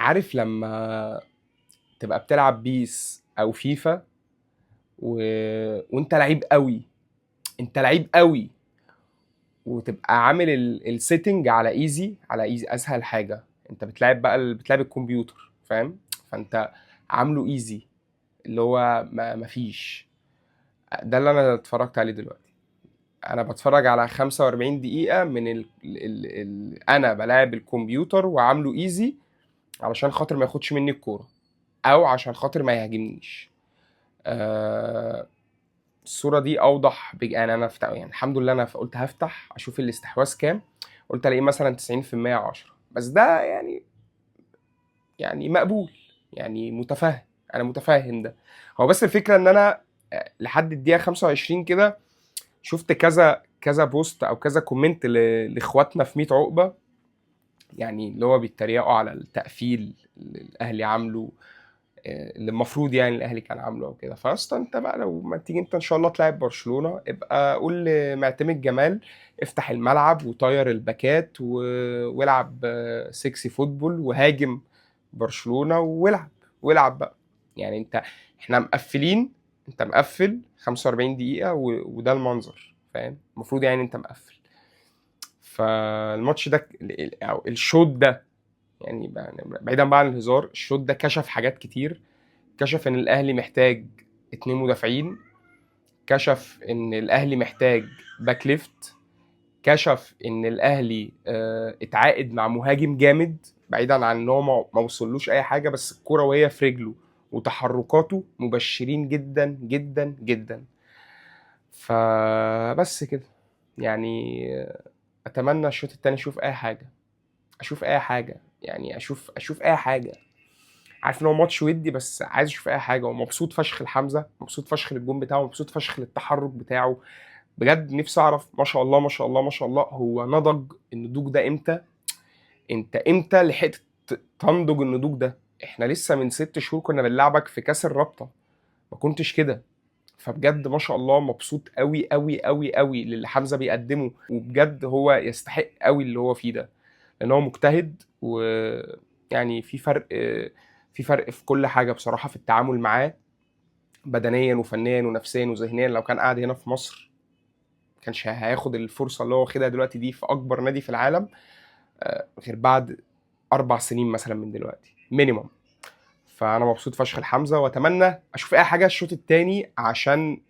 عارف لما تبقى بتلعب PES او فيفا و... وانت لعيب قوي، انت لعيب قوي، وتبقى عامل ال setting على easy، على easy اسهل حاجه. انت بتلعب بقى بتلعب الكمبيوتر، فاهم؟ فانت عامله easy، اللي هو ما مفيش. ده اللي انا اتفرجت عليه دلوقتي. انا بتفرج على 45 دقيقة من انا بلاعب الكمبيوتر وعامله easy علشان خاطر ما ياخدش مني الكورة او عشان خاطر ما يهاجمنيش. الصورة دي اوضح يعني انا يعني الحمد لله انا قلت هفتح اشوف الاستحواذ كام، قلت الاقيه مثلا 90% 10، بس ده يعني مقبول، يعني متفهم، انا متفهم ده. هو بس الفكرة ان انا لحد الدقيقة 25 كده شفت كذا كذا post او كذا comment لاخواتنا في 100 عقبه، يعني اللي هو بيتريقوا على التقفيل اللي الاهلي عامله، اللي المفروض يعني الاهلي كان عامله او كده. فاصلا انت بقى لو ما تيجي انت ان شاء الله تلعب برشلونه، ابقى قول لمعتمد جمال افتح الملعب وطير الباكات والعب sexy football وهاجم برشلونه والعب، والعب بقى. يعني انت احنا مقفلين، انت مقفل 45 دقيقة وده المنظر، فاهم؟ المفروض يعني انت مقفل. فالماتش ده او الشوط ده، يعني بعيدا بقى عن الهزار، الشوط ده كشف حاجات كتير. كشف ان الاهلي محتاج 2 مدافعين، كشف ان الاهلي محتاج back left، كشف ان الاهلي اتعاقد مع مهاجم جامد، بعيدا عن ان هو ما وصلوش اي حاجه، بس الكورة وهي في رجله وتحركاته مبشرين جدا جدا جدا. فبس كده يعني، اتمنى الشوط التاني اشوف اي حاجة، اشوف اي حاجة، يعني اشوف اي حاجة. عارف ان هو ماتش ودي، بس عايز اشوف اي حاجة. ومبسوط فشخ لحمزة، مبسوط فشخ للجون بتاعه، مبسوط فشخ للتحرك بتاعه. بجد نفسي اعرف، ما شاء الله ما شاء الله ما شاء الله، هو نضج النضوج ده امتى؟ انت امتى لحقت تنضج النضوج ده؟ احنا لسه من 6 شهور كنا بنلعبك في كاس الرابطة، ما كنتش كده. فبجد ما شاء الله مبسوط قوي قوي قوي قوي للي حمزة بيقدمه، وبجد هو يستحق قوي اللي هو فيه ده، لان هو مجتهد، ويعني في فرق في كل حاجة بصراحة في التعامل معاه، بدنيا وفنيا ونفسيا وذهنيا. لو كان قاعد هنا في مصر ما كانش هياخد الفرصة اللي هو واخدها دلوقتي دي في اكبر نادي في العالم، غير بعد 4 سنين مثلا من دلوقتي minimum. فانا مبسوط فشخ لحمزة، واتمنى اشوف اي حاجة الشوط الثاني عشان